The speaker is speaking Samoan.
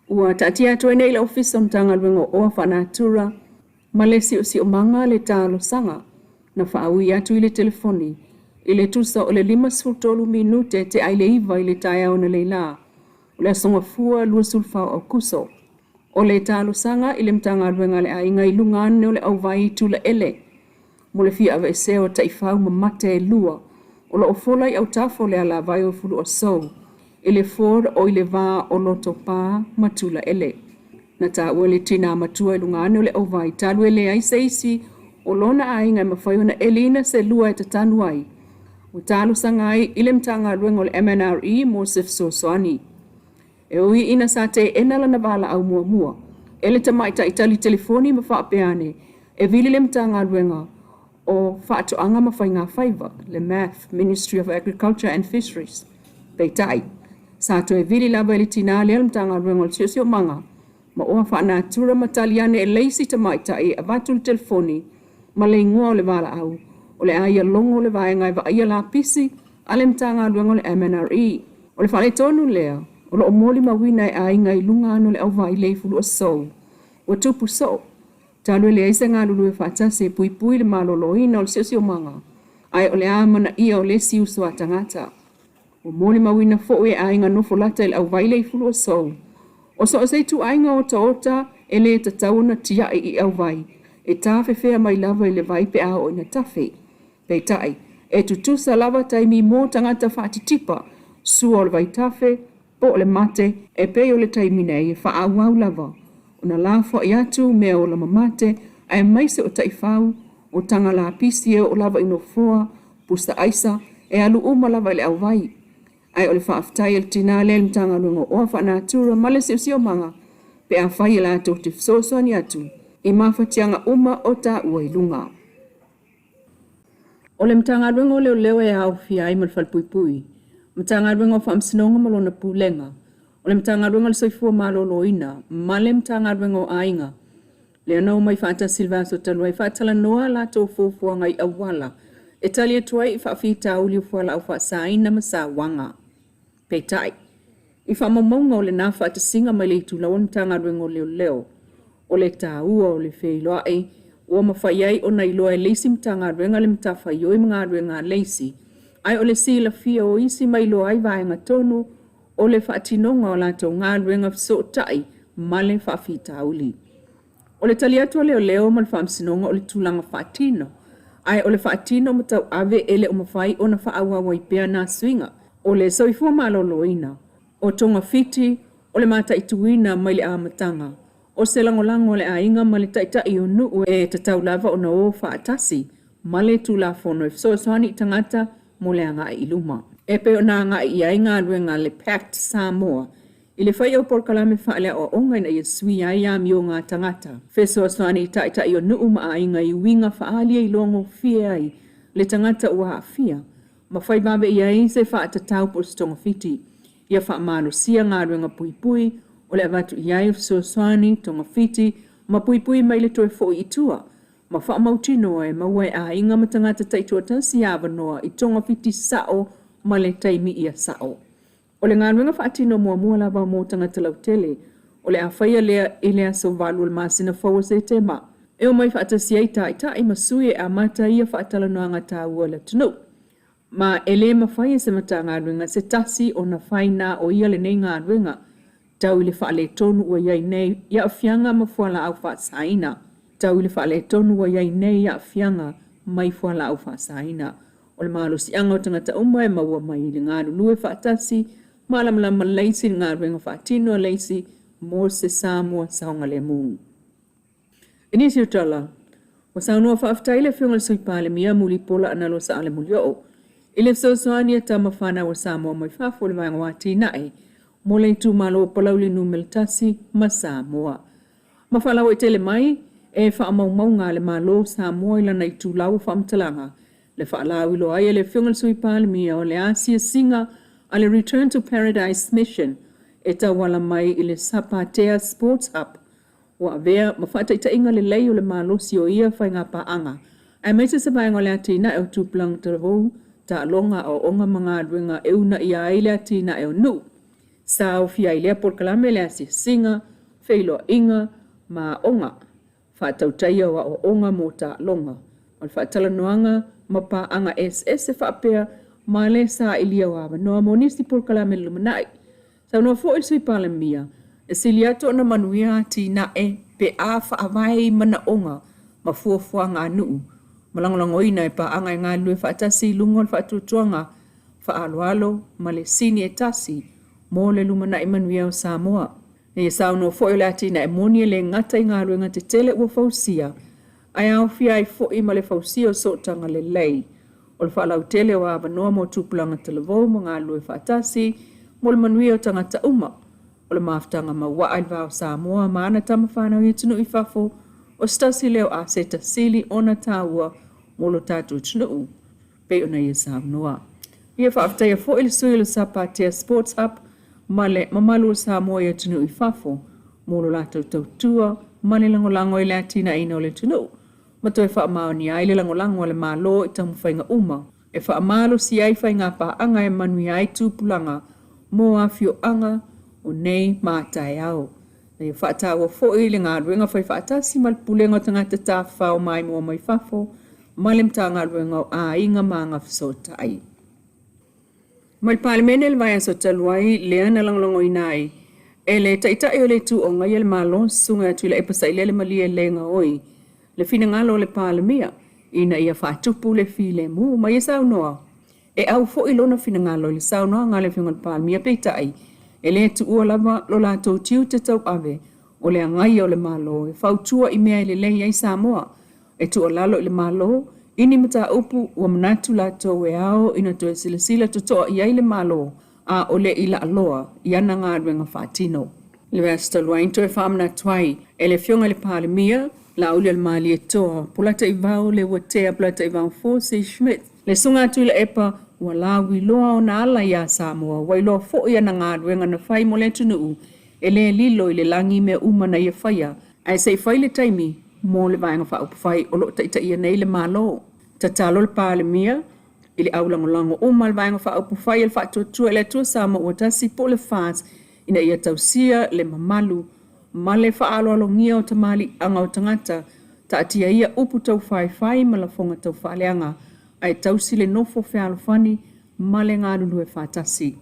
Ua taatia atu ai nei le Ofisa o Matagaluega o Oa Faanatura ma le Siosiomaga le talosaga na faaui atu i le telefoni i le tusa o le 53 minute tea i le 9 i le taeao analeila o le Aso Gafua 24 o Aokuso. O le talosaga i le Matagaluega a le Aiga i luga ane o le auvai i Tulaele mo le fia aveesea o taifau mamate e lua o lo o fola i autafa o le alavai o Fuluasou i le ford o i le va o Lotopa ma Tulaele. Na taua e le tinā matua i luga ane o le auvai talu e leai se isi o lona aiga e mafai ona eliina se lua e tatanu ai, ua talosaga ai i le Matagaluega o le MNRE mo se fesoasoani. E ui ina sa teena lana valaau muamua e le tamaitai tali telefoni ma faapea ane e vili le Matagaluega o Faatoaga ma Faigafaiva, le MAF, Ministry of Agriculture and Fisheries. Peitai, sa toe vili lava e le tinā lea le Matagaluega o le Siosiomaga ma Oa Faanatura ma tali ane e le isi tamaitai e avatu le telefoni ma le igoa o le valaau o le a ia logo le vaega e vaaia lapisi a le Matagaluega o le MNRE. O le faaletonu lea o lo o molimauina e aiga i luga ane o le auvai le i Fuluasou ua tupu soo talu e leai se galulue faatasi e puipui le maloloina o le siosiomaga ae o le amanaia o le isi uso a tagata. Ua molimauina foi e aiga nofo lata i le auvai le i Fuluasou o so o se ituaiga otaota e le tatau ona tiai i auvai e tafefea mai lava i le vai pe a oo ina tafe. Peitai, e tutusa lava taimi mo tagata faatitipa, sua o le vaitafe, po o le mate, e pei o le taimi nei e faaauau lava ona lafoai atu meaola mamate aemaise o taifau, o taga lapisi e oo lava i nofoa, pusa aisa, e alu uma lava i le auvai. Ae o le faafetai a le tinā lea i le Matagaluega o Oa Faanatura ma le Siosiomaga pe afai e latou te fesoasoani atu i mafatiaga uma o taua i luga. O le Matagaluega o Leoleo e aofia ai ma le Falepuipui, Matagaluega o Faamasinoga ma lona Pulega, o le Matagaluega o le Soifua Maloloina ma le Matagaluega o Aiga, lea na omai faatasi i le vaiaso talu ai e faatalanoa a latou fuafuaga i auala e tali atu ai i faafitauli o fualaau faasaina ma sauaga. Peitai, i faamaumauga o lena faatasiga mai le itulau o le Matagaluega o Leoleo, o le taua o le feiloai ua mafai ai ona iloa e le isi Matagaluega le matafaioi ma galuega a le isi, ae o le silafia o isi ma iloa ai vaega tonu o le faatinoga o latou galuega fesootai ma le faafitauli. O le tali atu a Leoleo ma le Faamasinoga o le tulaga faatino, ae o le faatino ma tauave e le o mafai ona faaauau ai pea nā suiga o le soifua maloloina, o togafiti, o le mataituina mai le amataga, o se lagolago a le aiga ma le taitai o nuu e tatau lava ona o faatasi ma le Tulafono e fesoasoani i tagata mo le agai i luma. E pei ona agai i ai galuega a le Pact Samoa i le fai o polokalame faaleaoaoga ina ia suia ai amioga a tagata, fesoasoani i taitai o nuu ma aiga i uiga faaali e iloagofie ai le tagata ua aafia ma fai vave i ai se faatatau po o se togafiti, ia faamalosia galuega puipui o le avatu i ai o fesoasoani, togafiti ma puipui mai le toe foi i tua ma faamautinoa e maua e aiga ma tagata taitoatasi avanoa i togafiti sao ma le taimi ia sao. O le galuega faatino muamua lava mo tagata lautele, o le a faia lea i le aso 8 o le masina fou o Setema, e omai faatasi ai taitai ma sui e amata ia faatalanoaga taua i le atunuu. Ma e le mafai e se Matagaluega se tasi ona fai na o ia lenei galuega tau i le faaletonu ua i ai nei i aafiaga ma fualaau faasaina. Tau i le faaletonu ua i ai nei i aafiaga mai fualaau faasaina. O le malosiaga o tagata uma e maua mai i le galulue faatasi malamalama le isi i le galuega faatino a le isi mo se Samoa saogalemu. I nisi o tala, ua saunoa faafetai le Afioga i le Sui Palemia Mulipola Analosa Alemulioo i le fesoasoani a tama fanau a Samoa mai fafo i le Vaega o Atinae mo le itumalo o Palauli Nu.1 ma Samoa. Ma faalauaitele mai e faamaumauga a le Malo o Samoa i lana itulau o faamatalaga le faalauiloa ai e le Afioga i le Sui Palemia o le asiasiga a le Return to Paradise Mission e tauala mai i le Sapatea Sports Hub ua avea ma faataitaiga lelei o le malosi o ia faigapaaga aemaise se vaega o le atinae o tupulaga talavou, taaloga, aoaoga ma galuega e uunaia ai le atinae o nuu. Sa aofia ai lea polokalame le asiasiga, feiloaiga, ma aoga faatautaia o aoaoga mo taaloga, o le faatalanoaga ma paaga eseese faapea ma le sailia o avanoa mo nisi polokalame i le lumanai. Saunoa foi le Sui Palemia, e sili atu ona manuia atinae pe a faavae i manaoga ma fuafuaga a nuu ma lagolagoina e paaga e galulue faatasi i luga o le faatuatuaga faaaloalo ma le sini e tasi mo le lumanai manuia o Samoa. Na ia saunoa foi o le atinae moni e le gata i galuega tetele ua fausia, ae aofia ai foi ma le fausia o sootaga lelei, o le faalautele o avanoa mo tupulaga talavou ma galulue faatasi mo le manuia o tagata uma. O le mafutaga mauaa i le va o Samoa ma ana tama fanau i atunuu i fafo, o se tasi lea o aseta sili ona taua mo lo tatou atunuu. pei ona ia saunoa. Ia faafetaia foi le sui o le Sapatea Sports Hub ma le mamalu o Samoa i atunuu i fafo mo lo latou tautua ma le lagolago i le atinaeina o le atunuu ma toe faamaonia ai le lagolago a le Malo i taumafaiga uma e faamalosia ai faiga paaga e manuia ai tupulaga mo afioaga o nei ma taeao. Na ia faataua foi le galuega faifaatasi ma le Pulega o Tagata Tafafao Maimoa mai Fafo ma le Matagaluega o Aiga ma Agafesootai. Mai le Palemene i le vaiaso talu ai lea na lagolagoina ai e le Taitai o le Itu Agaia le Malo, Susuga ia Tuilaepa Sailele Malielegaoi, le finagalo o le Palemia ina ia faatupu le filemu ma ia saunoa E au foi lona finagalo i le saunoaga a le Afioga i le Palemia, peitai, e le tuua lava lo latou tiute tauave o le agaia o le Malo e fautua i mea e lelei ai Samoa. E tuualalo i le Malo i ni mataupu ua manatu latou e ao ina toe silasila totoa i ai le Malo a o le i laaloa i ana galuega faatino. I le vaiaso talu ai na toe faamanatu ai e le Afioga i le Palemia, Laaulialemalietoa, Polataivao Leuatea Polataivao Fosi Schmidt, Le Susuga Tuilaepa, ua lauiloa ona ala iā Samoa, ua iloa foi ana galuega na fai mo le atunuu, e le lilo i le lagi mea uma na ia faia, ae se i fai le taimi mo le Vaega Faaupufai o lo o taitaia nei le Malo. Tatalo le Palemia i le au lagolago uma a le Vaega Faaupufai a le Faatuatua i le Atua Samoa ua Tasi po o le FAST ina ia tausia le mamalu ma le faaaloalogia o tamaliiaga o tagata, taatia ia upu taufaefai ma lafoga taufaaleaga, ae tausi le nofo fealofani ma le galulue faatasi.